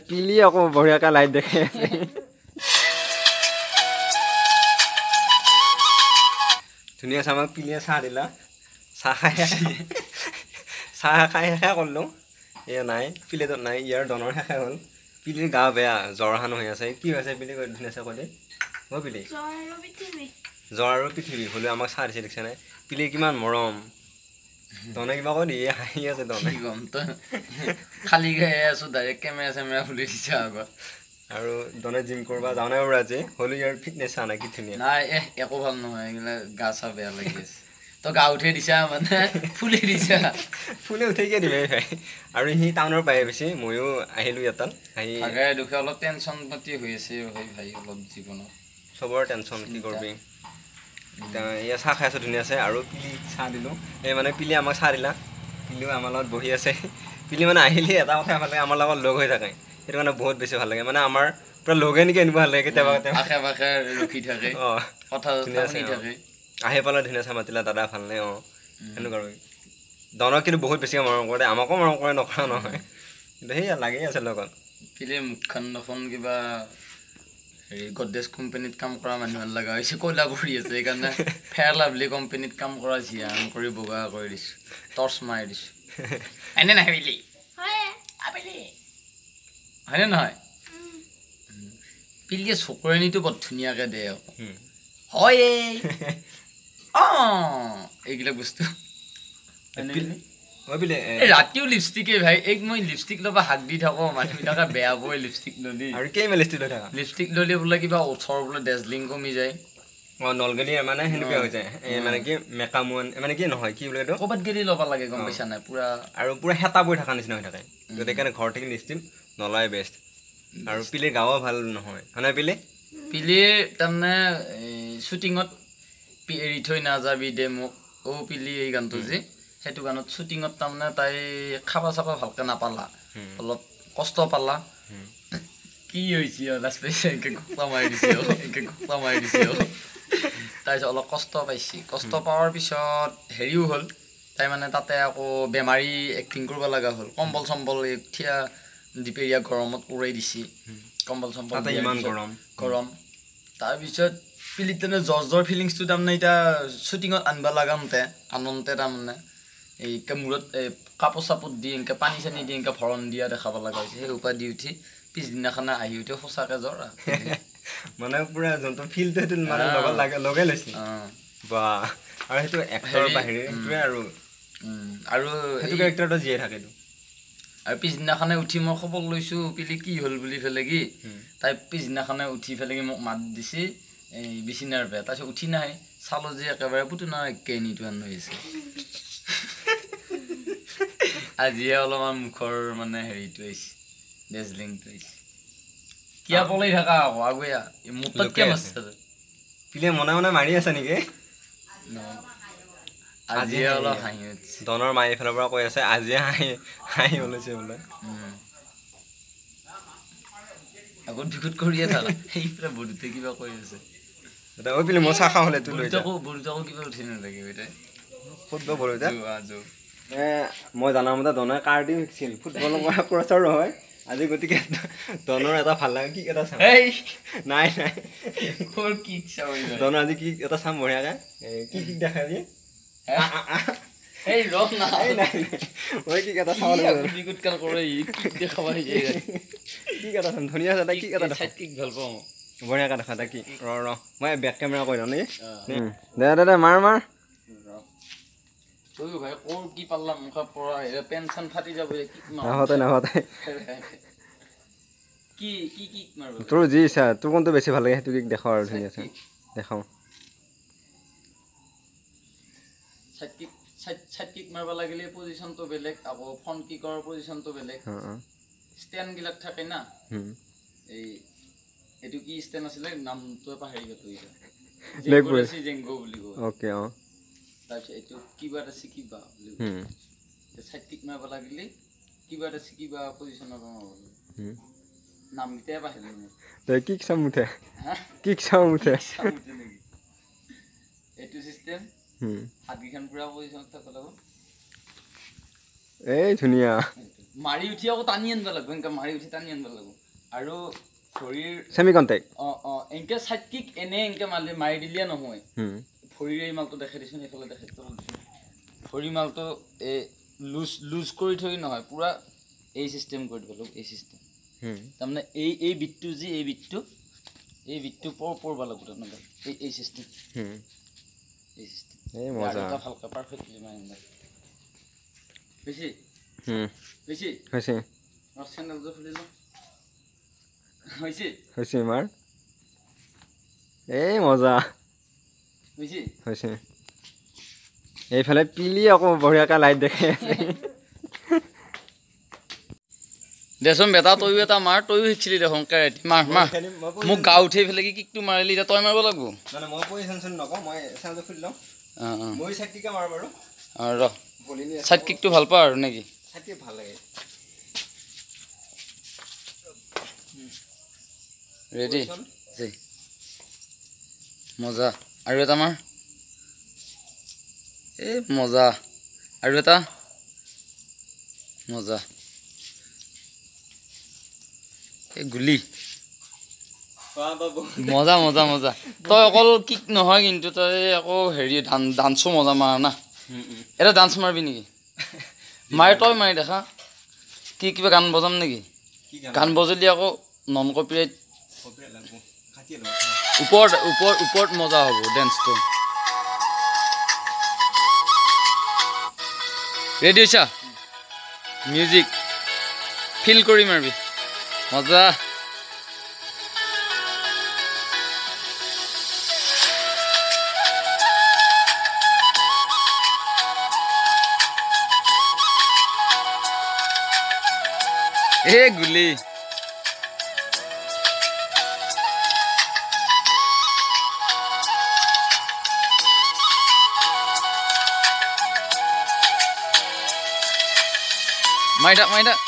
পিলি আকৌ বঢ়িয়াকে লাইট দেখাই আছে। ধুনীয়া চাহ আমাক পিলিয়ে চাহ দিলা, চাহ খাই চাহ খাই শেষে কৰিলোঁ। এয়া নাই প্লেটত নাই, ইয়াৰ দনৰ শেষে হ'ল। পিলিৰ গা বেয়া, জ্বৰ হানো হৈ আছে। কি হৈছে পিলি ধুনীয়া চাহ কৈ দে। অ' পিলি জ্বৰ আৰু পৃথিৱী হ'লেও আমাক চাহ দিছে, দেখিছে নাই পিলিৰ কিমান মৰম। দনে কিবা কৈ দিয়ে, হাঁহি আছে দনে। গম তই খালী গায়ে আছো, ডাইৰেক্ট কেমেৰা চেমেৰা খুলি দিছে আগত। আৰু দনে জিম কৰিব যাওঁ নাই বাৰু আজি, হ'লেও ইয়াৰ ফিটনেছ চা নাই কি ধুনীয়া। নাই এ একো ভাল নহয়, এইগিলা গা চা বেয়া লাগি আছে। তই গা উঠাই দিছা মানে ফুলি দিছা, ফুলে উঠাই কিয় দিবি ভাই। আৰু সি টাউনৰ পৰা বেছি, ময়ো আহিলোঁ ইয়াত আহি ভাগাই দুখে অলপ টেনশ্যন পাতি হৈ আছে ভাই, ভাই অলপ জীৱনত চবৰে টেনশ্যন, কি কৰিবি। এতিয়া এয়া চাহ খাই আছোঁ ধুনীয়া আছে। আৰু পিলি চাহ দিলোঁ, এই মানে পিলি আমাক চাহ দিলা, পিলিও আমাৰ লগত বহি আছে। পিলি মানে আহিলে এটা কথাই ভাল লাগে, আমাৰ লগত লগ হৈ থাকে, সেইটো কাৰণে বহুত বেছি ভাল লাগে। মানে আমাৰ পূৰা লগে নেকি এনেকুৱা ভাল লাগে কেতিয়াবা কেতিয়াবা, আশে পাশে ৰখি থাকে, অঁ কথা শুনি থাকে। আহি পালে ধুনীয়া চাহ মাতিলা, দাদা ভালনে, অঁ সেনেকুৱা। আৰু দনক কিন্তু বহুত বেছিকৈ মৰম কৰে, আমাকো মৰম কৰে, নকৰা নহয়, কিন্তু সেয়া লাগি আছে লগত। পিলিৰ মুখখন দেখোন কিবা হেৰি গডৰেজ কোম্পানীত কাম কৰা মানুহৰ লগা হৈছে, ক'লা পৰি আছে। সেইকাৰণে ফেয়াৰ লাভলি কোম্পানীত কাম কৰা জিয়ান কৰি বগা কৰি দিছোঁ, টৰ্চ মাৰি দিছোঁ। হয়নে নহয় পিলি? হয়নে নহয়? পিলিয়ে চকৰণিটো বৰ ধুনীয়াকৈ দিয়ে আকৌ। হয় অঁ এইবিলাক বস্তু। ৰাতিও লিপষ্টিকে ভাই, এক মই লিপষ্টিক ল'ব হাক দি থাকোঁ, মানুহবিলাকে বেয়া পায় লিপষ্টিক ল'লি। আৰু কেইমান লিপষ্টিক লৈ থাকা? লিপষ্টিক ল'লে বোলে কিবা ওঠৰ বোলে ডেজলিং কমি যায়। অঁ নলগেলি মানে সেনেকুৱা হৈ যায়, এই মানে কি মেকা মানে কি নহয় কি বোলে এইটো, ক'ৰবাত গেলি ল'ব লাগে গম পাইছা নাই, পূৰা আৰু পূৰা হেতা পৰি থকা নিচিনা হৈ থাকে। গতিকে ঘৰত থাকি লিপষ্টিক নলয় বেষ্ট। আৰু পিলিৰ গাও ভাল নহয়, হয়নে পিলি? পিলিৰ তাৰমানে শ্বুটিঙত এৰি থৈ নাযাবি দে মোক অ' পিলি, এই গানটো যে, সেইটো গানত শ্বুটিঙত তাৰমানে তাই খাবা চাবা ভালকৈ নাপালা, অলপ কষ্ট পালা। কি হৈছে লাজ পাইছে, এনেকৈ গোপা মাৰি দিছে, এনেকৈ গোপা মাৰি দিছে। তাৰপিছত অলপ কষ্ট পাইছে, কষ্ট পোৱাৰ পিছত হেৰিও হ'ল, তাই মানে তাতে আকৌ বেমাৰী এক্টিং কৰিব লগা হ'ল। কম্বল চম্বল থিয়া ডিপেৰীয়া গৰমত উৰাই দিছে, কম্বল চম্বল ইমান গৰম গৰম। তাৰপিছত পিলিত তাৰমানে জ্বৰ জ্বৰ ফিলিংছটো তাৰমানে এতিয়া শ্বুটিঙত আনিব লাগাওঁতে আনোতে তাৰমানে এই মূৰত এই কাপোৰ চাপোৰ দি এনেকৈ পানী চানী দি এনেকৈ ভৰণ দিয়া দেখাব লগা হৈছে। সেই সোপা দি উঠি পিছদিনাখনে আহি উঠি সঁচাকৈ জ্বৰ মানে পূৰা যোনটো ফিলটো সেইটো মানে লগত লাগে লগাই লৈছে। বা আৰু সেইটো এক্টৰৰ বাহিৰে সেইটোৱে আৰু আৰু সেইটো কেৰেক্টাৰটো জীয়াই থাকে। আৰু পিছদিনাখনে উঠি মই খবৰ লৈছোঁ পিলি কি হ'ল বুলি পেলাই কি, তাই পিছদিনাখনে উঠি পেলাই কি মোক মাত দিছে এই বিচনাৰ পৰা। তাৰপিছত উঠি নাহে, চালোঁ যে একেবাৰে পুতুনা কেনিটো আন হৈ আছে। আজিহে অলপমান মুখৰ মানে হেৰিটো আহিছে, ডেজলিংটো আহিছে। কিয় পলাই থাকা আকৌ আগুয়া মোৰ তাত কিয় মাৰছা? পিলে মনে মনে মাৰি আছে নেকি? আজিহে অলপ হাঁহি উঠিছে। দনৰ মায়ে এইফালৰ পৰা কৈ আছে আজিয়ে হাঁহি হাঁহি ওলাইছে বোলে। আগত বিকুট কৰিয়ে থাকা, সেইফালে বৰুতে কিবা কৈ আছে। ঐ পিলি মই চাহ খাওঁ হ'লে তোৰ লৈ যা। বৰুতাকো কিবা উঠি নালাগে ক'ত বা বৰুতা? মই জনাৰ মতে দনে কাৰ্ডিও শিকিছিল, ফুটবলৰ পৰা ক্ৰছৰ হয় আজি, গতিকে দনৰ এটা ভাল লাগে কিক এটা চাম। নাই নাই দনৰ আজি কিক এটা চাম বঢ়িয়াকে। কি কিক দেখাই আজি? মই কিক এটা চাব লাগিব। কিক এটা চাম, ধুনীয়া আছে তাই কিক এটা বঢ়িয়াকে দেখা তাই কি। ৰ ৰ মই বেক কেমেৰা কৰি লওঁ নেকি? দে দে দে মাৰ মাৰ। তোৰ যি ইচ্ছা, তোৰ কোনটো বেছি ভাল লাগে সেইটো কিক দেখাওঁ আৰু ধুনীয়া দেখাওঁ। চাইড কিক মাৰিব লাগিলে পজিশ্যনটো বেলেগ, আকৌ ফ্ৰণ্ট কিকৰ পজিশ্যনটো বেলেগ। ষ্টেণ্ড গিলাক থাকে না, এই এইটো কি ষ্টেণ্ড আছিলে নামটোৱে পাহৰি গ'লো এতিয়া। জেংগো বুলি কয়। অ'কে অঁ। তাৰপিছত এইটো কিবা এটা চিকিবা বুলি কয়। চাইড কিক মাৰিব লাগিলে কিবা এটা চিকিবা পজিশ্যনৰ পৰা মাৰিব লাগে। নামকেইটাই পাহৰিলো মই। তই কিক চাম মুঠে, কিক চাম মুঠে। এইটো চিষ্টেম হাতকেইখন পুৰা পজিশ্যনত থাকিব লাগিব। এই ধুনীয়া। মাৰি উঠি আকৌ টানি আনিব লাগিব, এনেকৈ মাৰি উঠি টানি আনিব লাগিব। আৰু ভৰিৰ ছেমি কণ্টেক্ট। অঁ অঁ, এনেকৈ চাইড কিক এনেই এনেকৈ মাৰি মাৰি দিলে নহয়। ভৰিৰ এই মালটো দেখাই দিছোন, এইফালে দেখাই দিছোঁ। ভৰি মালটো এই লুজ লুজ কৰি থৈ নহয়, পূৰা এই চিষ্টেম কৰি দিব লাগিব, এই চিষ্টেম। তাৰমানে এই এই বিটটো যি এই বিটটো, এই বিটটো পৰব লাগিব তাৰমানে, এই এই চিষ্টেম, এই চিষ্টেম। এই মজা, ভালকৈ পাৰফেক্টলি মাৰি বেছি বেছি হৈছে। চেণ্ডেলযোৰ খুলি লওঁ। হৈছে হৈছে মাৰ, এই মজা হৈছে হৈছে। এইফালে পিলি আকৌ বঢ়িয়াকৈ লাইট দেখাই আছে। দেচোন বেটা, তয়ো এটা মাৰ, তয়ো শিকছিলি দেখোন কেৰাটী। মাৰ মাৰ, মোক গা উঠাই পেলাই কি কিকটো মাৰিলি, এতিয়া তই মাৰিব লাগিব। অঁ ৰ, চাইড কিকটো ভাল পাওঁ আৰু নেকি? ৰেডি, মজা। আৰু এটা মাৰ, এই মজা। আৰু এটা মজা, এই গুলি। মজা মজা মজা। তই অকল কিক নহয় কিন্তু, তই আকৌ হেৰি ডান্সো মজা মাৰ না। এটা ডান্স মাৰবি নেকি? মাৰ, তই মাৰি দেখা। কি কিবা গান বজাম নেকি? গান বজালি আকৌ নন কপিৰাইট। ওপৰত ওপৰত ওপৰত মজা হ'ব ডেন্সটো। ৰেডি হৈছা? মিউজিক ফিল কৰি মাৰবি, মজা। এ গুলি, মাৰি থাক মাৰি থাক।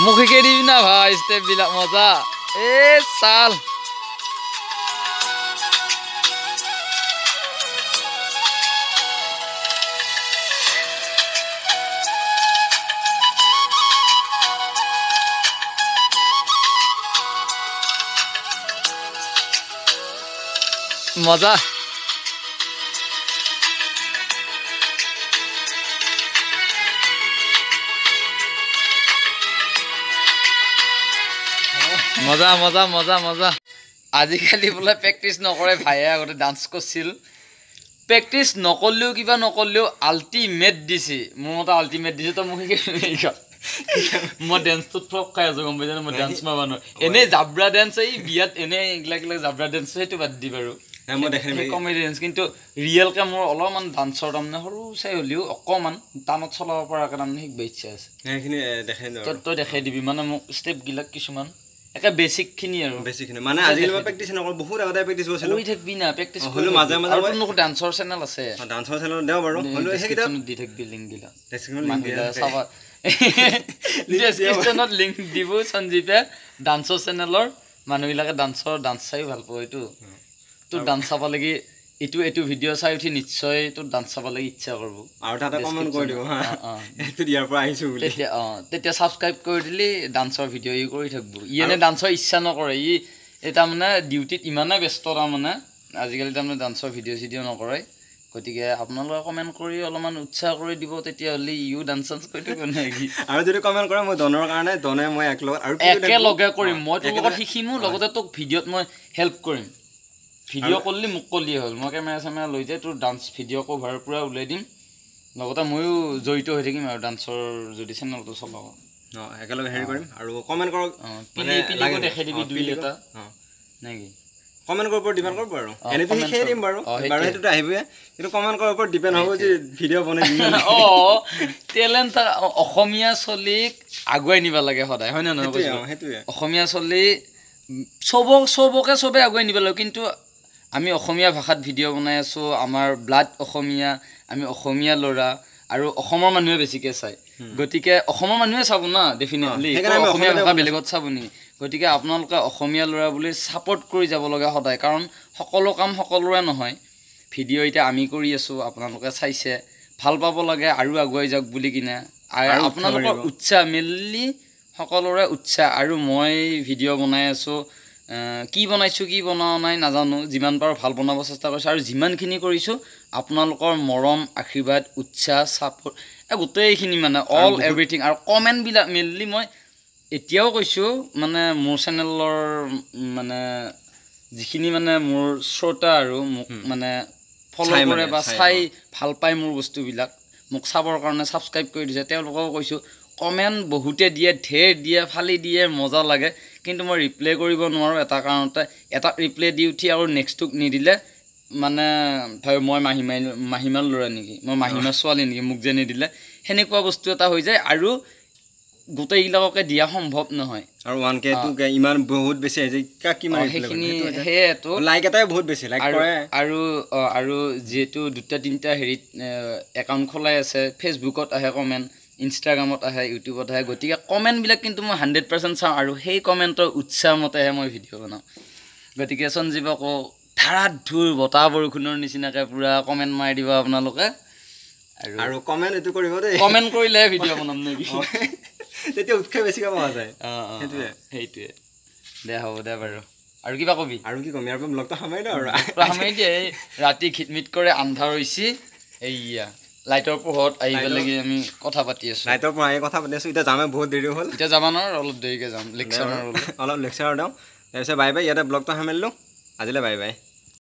মোক শিকাই দিবি না ভাই ষ্টেপবিলাক, মজা। এ চাল, মজা। মজা মজা মজা মজা। আজিকালি বোলে প্ৰেক্টিচ নকৰে ভাইয়ে, আগতে ডান্স কৰিছিল। প্ৰেক্টিচ নকৰিলেও কিবা নকৰিলেও আল্টিমেট দিছে, মোৰ মতে আল্টিমেট দিছে। তই মোক শিকাই, মই ডেন্সটোত ফ্লপ খাই আছোঁ, গম পাইছা? মই ডান্স মাৰিব নোৱাৰোঁ। এনেই জাব্ৰা ডেন্স, এই বিয়াত এনেই এইগিলা এইগিলা জাব্ৰা ডেন্স, সেইটো বাদ দি বাৰু, কমেডি ডেন্স। কিন্তু ৰিয়েলকৈ মোৰ অলপমান ডান্সৰ তাৰমানে সৰু চাই হ'লেও অকণমান টানত চলাব পৰাকৈ তাৰমানে শিকিব ইচ্ছা আছে। তই দেখাই দিবি মানে মোক ষ্টেপবিলাক কিছুমান, একে বেচিকখিনি আৰু। বেচিকখিনি মানে আজিকালি মই প্ৰেক্টিচ নকৰোঁ, বহুত আগতে প্ৰেক্টিচ কৰিছিলোঁ। কৰি থাকবি না প্ৰেক্টিচ হ'লেও মাজে মাজে। আৰু তোৰ ডান্সৰ চেনেল আছে? ডান্সৰ চেনেল দেওঁ বাৰু, হ'লেও সেইকেইটা দি থাকবি লিংকবিলাক, চাবা ডেছক্ৰিপশ্যনত লিংক দিব সঞ্জীৱে ডান্সৰ চেনেলৰ। মানুহবিলাকে ডান্সৰ ডান্স চাইও ভাল পাব। এইটো তোৰ ডান্স চাব লাগি, এইটো এইটো ভিডিঅ' চাই উঠি নিশ্চয় তোৰ ডান্স চাব লাগি ইচ্ছা কৰিব। আৰু তাতে কমেণ্ট কৰি দিব, এইটো ইয়াৰ পৰা আহিছোঁ বুলি। তেতিয়া অঁ, তেতিয়া ছাবস্ক্ৰাইব কৰি দিলি ডান্সৰ ভিডিঅ' ই কৰি থাকিব। ই এনে ডান্সৰ ইচ্ছা নকৰে, ই এই তাৰমানে ডিউটিত ইমানেই ব্যস্ত, তাৰমানে আজিকালি তাৰমানে ডান্সৰ ভিডিঅ' চিডিঅ' নকৰে। গতিকে আপোনালোকে কমেণ্ট কৰি অলপমান উৎসাহ কৰি দিব, তেতিয়াহ'লে ইও ডান্স চান্স কৰি থাকিব নেকি। আৰু যদি কমেণ্ট কৰে মই ডনৰ কাৰণে, ডনে মই একেলগে আৰু একেলগে কৰিম, মই তোৰ লগত শিকিমো, লগতে তোক ভিডিঅ'ত মই হেল্প কৰিম। ভিডিঅ' কৰিলি মোক ক'লিয়ে হ'ল, মই কেমেৰা চেমেৰা লৈ যাই তোৰ ডান্স ভিডিঅ' কভাৰ পূৰা ওলাই দিম, লগতে ময়ো জড়িত হৈ থাকিম আৰু ডান্সৰ যদি চেনেলটো চলাওঁ। অঁ, একেলগে হেৰি কৰিম। আৰু কমেণ্ট কৰক, পিলিকো দেখাই দিবি দুই এটা নেকি। কমেণ্ট কৰাৰ ওপৰত ডিপেণ্ড কৰিব আৰু, এনেতো শিকাই দিম বাৰু, বাৰু সেইটোতো আহিবই, কিন্তু কমেণ্ট কৰাৰ ওপৰত ডিপেণ্ড হ'ব যে ভিডিঅ' বনাই দিম। অঁ, টেলেণ্ট অসমীয়া চলিক আগুৱাই নিব লাগে সদায়, হয় নে নহয়? সেইটোৱে, অসমীয়া চলি চবকে চবে আগুৱাই নিব লাগে। কিন্তু আমি অসমীয়া ভাষাত ভিডিঅ' বনাই আছোঁ, আমাৰ ব্লাড অসমীয়া, আমি অসমীয়া ল'ৰা আৰু অসমৰ মানুহে বেছিকৈ চায়, গতিকে অসমৰ মানুহে চাব না ডেফিনেটলি, অসমীয়া ভাষা বেলেগত চাব নেকি? গতিকে আপোনালোকে অসমীয়া ল'ৰা বুলি ছাপৰ্ট কৰি যাব লগা সদায়, কাৰণ সকলো কাম সকলোৰে নহয়। ভিডিঅ' এতিয়া আমি কৰি আছোঁ, আপোনালোকে চাইছে, ভাল পাব লাগে আৰু আগুৱাই যাওক বুলি কিনে আপোনালোকৰ উৎসাহ মেইনলি সকলোৰে উৎসাহ। আৰু মই ভিডিঅ' বনাই আছোঁ, কি বনাইছোঁ কি বনোৱা নাই নাজানো, যিমান পাৰোঁ ভাল বনাব চেষ্টা কৰিছোঁ আৰু যিমানখিনি কৰিছোঁ আপোনালোকৰ মৰম আশীৰ্বাদ উৎসাহ ছাপোৰ্ট গোটেইখিনি মানে অল এভৰিথিং। আৰু কমেণ্টবিলাক মেইনলি মই এতিয়াও কৈছোঁ মানে মোৰ চেনেলৰ মানে যিখিনি মানে মোৰ শ্ৰোতা আৰু মোক মানে ফ'ল' কৰে বা চাই ভাল পায় মোৰ বস্তুবিলাক, মোক চাবৰ কাৰণে ছাবস্ক্ৰাইব কৰি দিছে, তেওঁলোকেও কৈছোঁ কমেণ্ট বহুতে দিয়ে, ঢেৰ দিয়ে, ফালি দিয়ে, মজা লাগে, কিন্তু মই ৰিপ্লাই কৰিব নোৱাৰোঁ এটা কাৰণতে, এটা ৰিপ্লাই দি উঠি আৰু নেক্সটটোক নিদিলে মানে ভাবে মই মাহীমাৰ ল'ৰা নেকি, মই মাহীমাৰ ছোৱালী নেকি, মোক যে নিদিলে, সেনেকুৱা বস্তু এটা হৈ যায়। আৰু গোটেইবিলাককে দিয়া সম্ভৱ নহয়। আৰু 1K 2K ইমান বহুত বেছি আহিছে, কিমান সেইখিনি সেয়েতো লাইক এটাই বহুত বেছি লাইক কৰে। আৰু আৰু যিহেতু দুটা তিনিটা হেৰিত একাউণ্ট খোলাই আছে, ফেচবুকত আহে কমেণ্ট, ইনষ্টাগ্ৰামত আহে, ইউটিউবত আহে, গতিকে কমেণ্টবিলাক কিন্তু মই 100% চাওঁ আৰু সেই কমেণ্টৰ উৎসাহ মতেহে মই ভিডিঅ' বনাওঁ। গতিকে সঞ্জীৱকো ধাৰাধুৰ বতাহ বৰষুণৰ নিচিনাকৈ পূৰা কমেণ্ট মাৰি দিব আপোনালোকে। আৰু কমেণ্ট এইটো কৰিব দেই, কমেণ্ট কৰিলেহে ভিডিঅ' বনাম নেকি, তেতিয়া উৎসাহ বেছিকৈ পোৱা যায়। সেইটোৱে সেইটোৱে দে, হ'ব দে বাৰু। আৰু কিবা কবি? আৰু কি ক'ম, ইয়াৰ পৰা ব্লগটো সামৰি দিওঁ আৰু সামৰি দিয়ে। এই ৰাতি খিটমিট কৰে আন্ধাৰ হৈছে, এইয়া লাইটৰ পোহৰত আহি পেলাই আমি কথা পাতি আছোঁ, লাইটৰ পোহৰত আহি কথা পাতি আছোঁ। এতিয়া যামে, বহুত দেৰি হ'ল, এতিয়া যাবা নহয়, অলপ দেৰিকৈ যাম, লেকচাৰ অলপ লেকচাৰ দিওঁ, তাৰপিছত বাই বাই। ইয়াতে ব্লগটো সামৰিলোঁ আজিলৈ, বাই বাই।